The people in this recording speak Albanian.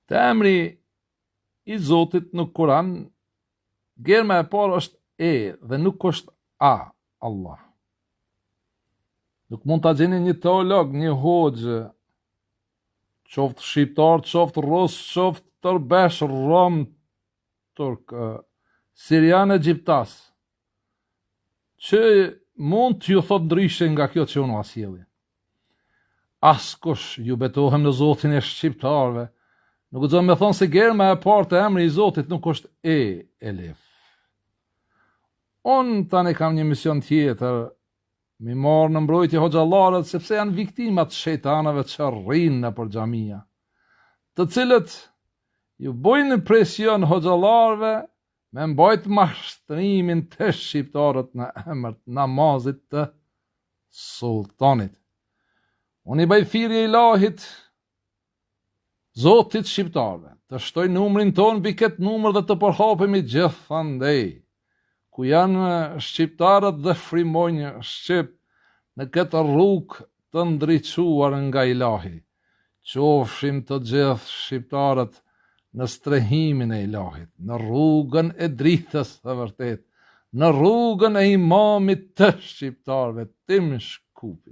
Te emri i Zotit në Kuran, germa e parë është E dhe nuk është A, Allah. Nuk mund ta gjeni një teolog, një hoxhë, qoftë shqiptar, qoftë rus, qoftë tërbesh, rom, turk, sirian, egjiptas, që mund t'ju thotë ndryshe nga kjo që unë ua sjelli. Askush, ju betohem në Zotin e shqiptarëve, nuk guxon me thonë se germa e parë te emri i Zotit nuk është E, Elif. Unë tani kam një mision tjetër, m'i marrë në mbrojtje hoxhallarët sepse janë viktima të shejtanëve që rrinë nëpër xhamia, të cilët ju bojnë presion hoxhallarëve me mbajt mashtrimin te shqiptarët në emër të namazit të sultanit. Unë i bëj thirrje ilahit, Zotit shqiptarëve, të shtoj numrin tonë mbi këtë numër dhe të përhapemi gjithandej, ku janë shqiptarët dhe frymojnë shqip në këtë rrugë të ndriçuar nga ilahi. Qofshim të gjithë shqiptarët në strehimin e Ilahit, në rrugën e dritës së vërtetë, në rrugën e imamit të shqiptarëve, Tim Shkupit.